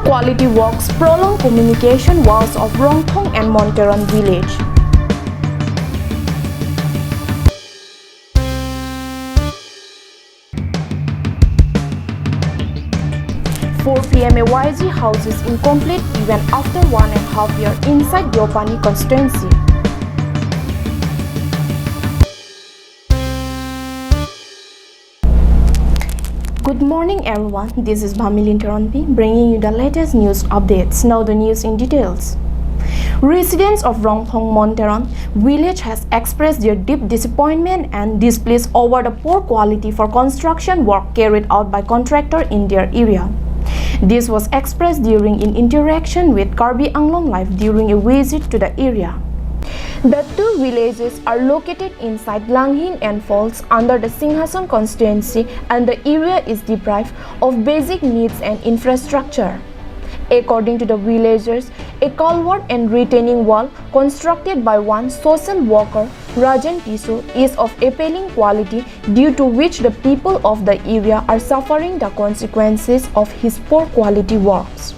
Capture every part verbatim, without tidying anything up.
Quality works prolong communication walls of Rongphong and Monteron village. Four P M A Y G houses incomplete even after one and half year inside Deopani constituency. Good morning, everyone. This is Bhamilin Teronpi bringing you the latest news updates. Now the news in details. Residents of Rongphong Monteron village has expressed their deep disappointment and displeasure over the poor quality for construction work carried out by contractor in their area. This was expressed during an interaction with Karbi Anglong Live during a visit to the area. The two villages are located inside Langhin and falls under the Singhason constituency, and the area is deprived of basic needs and infrastructure. According to the villagers, a culvert and retaining wall constructed by one social worker, Rajen Tisso, is of appalling quality, due to which the people of the area are suffering the consequences of his poor quality works.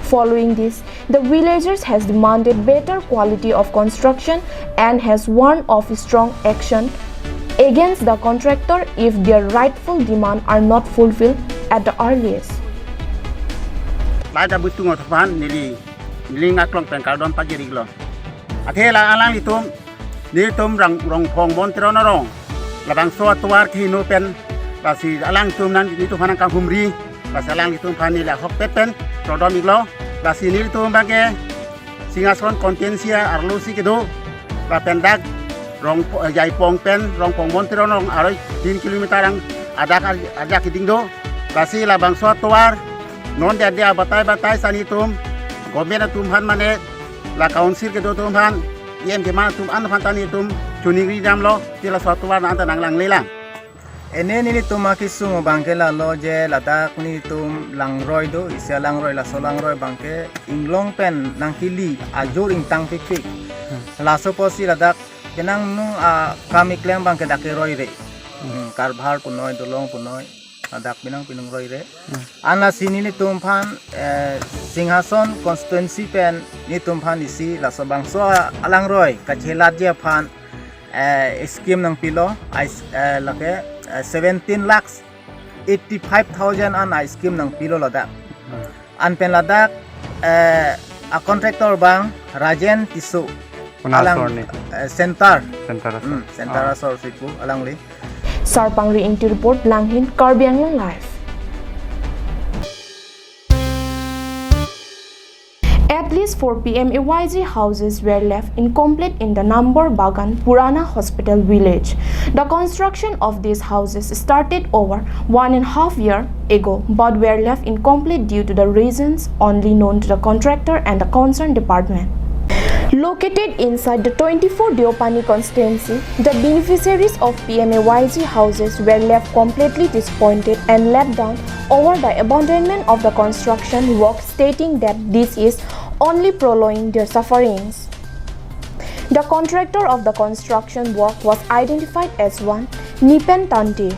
Following this, the villagers has demanded better quality of construction and has warned of strong action against the contractor if their rightful demand are not fulfilled at the earliest. Lada butung othopan neli, neli ngaklong pen kardom pagiriglo. Athe la alanglitum, nelitum Rong, Rongphong Monteron arong labangso atovar kehingno pen, lasi alangtum nang nelitum aphan nangkanghumri, lasi alanglitum aphan neli ahokpet pen kardom iglo, lasi nelitum abangke Singhason constituency arlo si kedo, lapen dak Rong, eh, Jaipong pen Rongphong Monteron arong aroi tin kilometer ang adak ar-, ajak keding do, lasi labangso atovar non dia dia batai batai si nelitum government atum aphan mane la council kedo atum aphan, E M kemang atum an aphan ta nelitum choningri damlo, ti laso atovar nang ta nanglanglelang. Ene nelitum akesung abangke lalo je ladak nelitum langroi do, isi alangroi, laso langroi abangke inglong pen nangkili ajor ingtang pikpik. Hmm. Laso apotsi ladak penang nung akam keklem abangke dak keroi re. Hmm. Hmm, karbhar punoi, dolong punoi, ladak penang penang roi re. Hmm. An lasi nelitum aphan, eh, Singhason constituency pen nelitum aphan isi laso bangso alangroi kachelatji aphan, eh, scheme nangpilo, ais-, eh, lake, eh, seventeen lakhs eighty-five thousand an a-scheme nangpilo ladak. Hmm. An pen ladak, eh, a-contractor abang Rajen Tisso. Konat alang, asor ni? Eh, Center. Center asor. Hmm, Center Ah. asor si pu alangli. Sarpangri Ingti report, Langhin, Karbi Anglong Live. At least four P M A Y G houses were left incomplete in the Number Bagan Purana Hospital village. The construction of these houses started over one and a half year ago, but were left incomplete due to the reasons only known to the contractor and the concerned department. Located inside the twenty-four Deopani constituency, the beneficiaries of P M A Y G houses were left completely disappointed and let down over the abandonment of the construction work, stating that this is only prolonging their sufferings. The contractor of the construction work was identified as one Nipen Tante.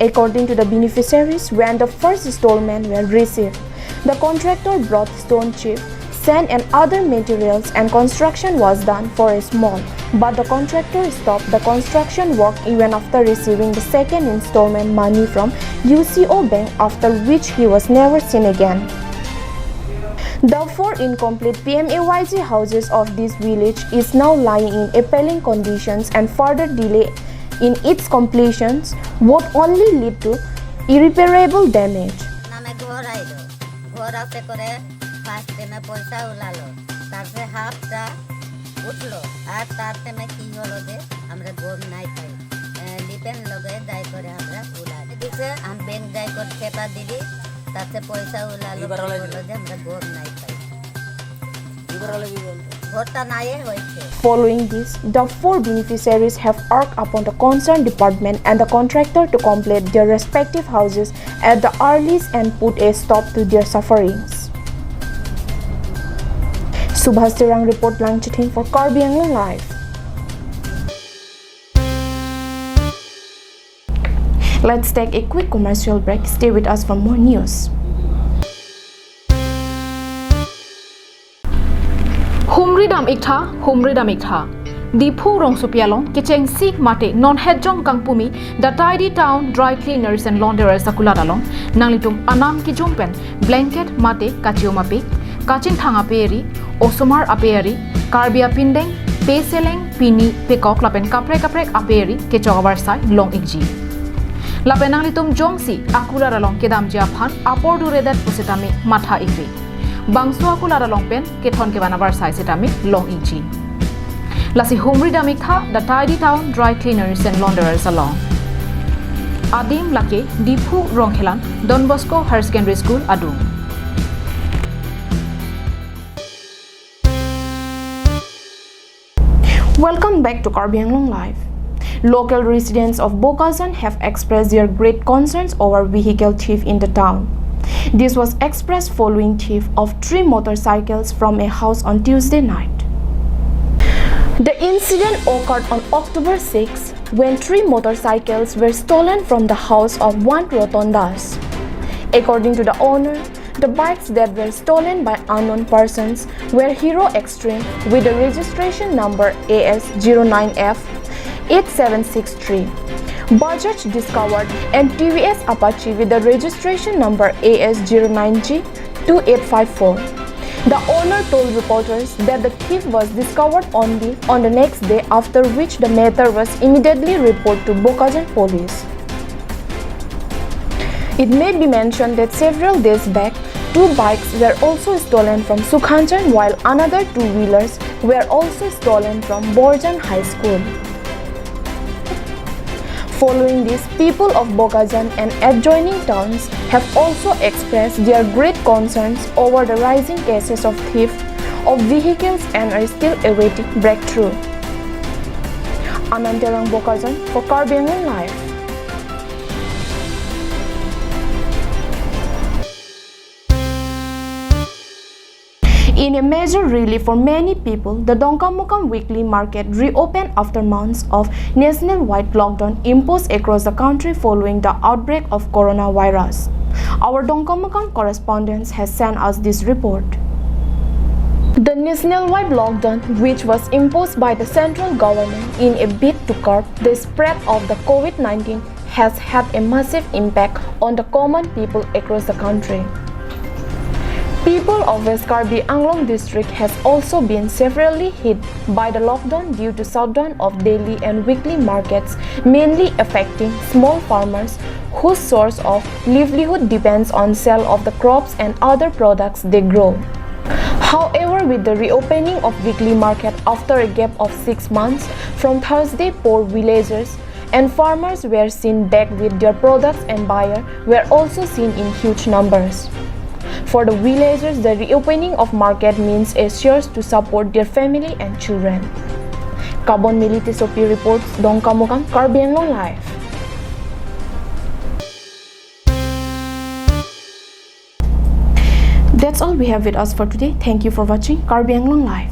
According to the beneficiaries, when the first installment were received, the contractor brought stone chip, sand and other materials and construction was done for a small, but the contractor stopped the construction work even after receiving the second installment money from U C O Bank, after which he was never seen again. The four incomplete P M A Y G houses of this village is now lying in appalling conditions, and further delay in its completions would only lead to irreparable damage. নামে ঘর আইলো, ঘর আছে করে ফার্স্ট টাইমে পয়সা উলালো, তারপরে হাফটা উঠলো, আর তার টাইমে কি হলো যে আমরা গম নাই পাই। এ, লিপেন লগে যাই করে আমরা উলা দিছে, আমি ব্যাংক যাই করে খেপা দিলি, তাতে পয়সা উলালো, এবার ওলাই কি হলো যে আমরা গম নাই পাই। এবার ওলাই কি বলতো? ঘরটা নাই হয়েছে। Following this, the four beneficiaries have urged upon the concerned department and the contractor to complete their respective houses at the earliest and put a stop to their sufferings. Subhas Terang report, Langchithing for Karbi Anglong Live. Let's take a quick commercial break. Stay with us for more news. Humri dam-iktha, humri dam-iktha. Diphu rongsopi along kechengsi mate non hetjong kangpumi the Tidy Town Dry Cleaners and Launderers akulat along nanglitum anam kejum pen blanket mate kachium apik, kachinthang aperi, osomar aperi, Karbi apindeng, peseleng, pini, pekok lapen kaprek kaprek aperi kechok avarsai long-ikji. Lapen nanglitum jongsi akulat along kedamji aphan apor duredet pusitame matha-ikre. Bangso akulat along pen kethon kevan avarsai sitame long-ikji. Lasi humri dam-iktha the Tidy Town Dry Cleaners and Launderers along. Adim lake Diphu Rongkhelan, Don Bosco Higher Secondary School adung. Welcome back to Karbi Anglong Live. Local residents of Bokajan have expressed their great concerns over vehicle theft in the town. This was expressed following theft of three motorcycles from a house on Tuesday night. The incident occurred on October six when three motorcycles were stolen from the house of one Roton Das. According to the owner, the bikes that were stolen by unknown persons were Hero Xtreme with the registration number A S zero nine F eight seven six three, Bajaj Discovered and T V S Apache with the registration number A S zero nine G two eight five four. The owner told reporters that the thief was discovered only on the next day, after which the matter was immediately reported to Bokajan Police. It may be mentioned that several days back, two bikes were also stolen from Sukhanjan, while another two-wheelers were also stolen from Borjan High School. Following this, people of Bokajan and adjoining towns have also expressed their great concerns over the rising cases of theft of vehicles and are still awaiting breakthrough. Anand Terang, Bokajan for Karbi Anglong Live. In a major relief for many people, the Dongkamukam weekly market reopened after months of nationwide lockdown imposed across the country following the outbreak of coronavirus. Our Dongkamukam correspondent has sent us this report. The nationwide lockdown, which was imposed by the central government in a bid to curb the spread of the COVID nineteen, has had a massive impact on the common people across the country. People of West Karbi Anglong district has also been severely hit by the lockdown due to shutdown of daily and weekly markets, mainly affecting small farmers whose source of livelihood depends on sale of the crops and other products they grow. However, with the reopening of weekly market after a gap of six months, from Thursday, poor villagers and farmers were seen back with their products and buyers were also seen in huge numbers. For the villagers, the reopening of market means a source to support their family and children. Kabon Mili Tissopi reports, Dongkamukam, Karbi Anglong Live. That's all we have with us for today. Thank you for watching Karbi Anglong Live.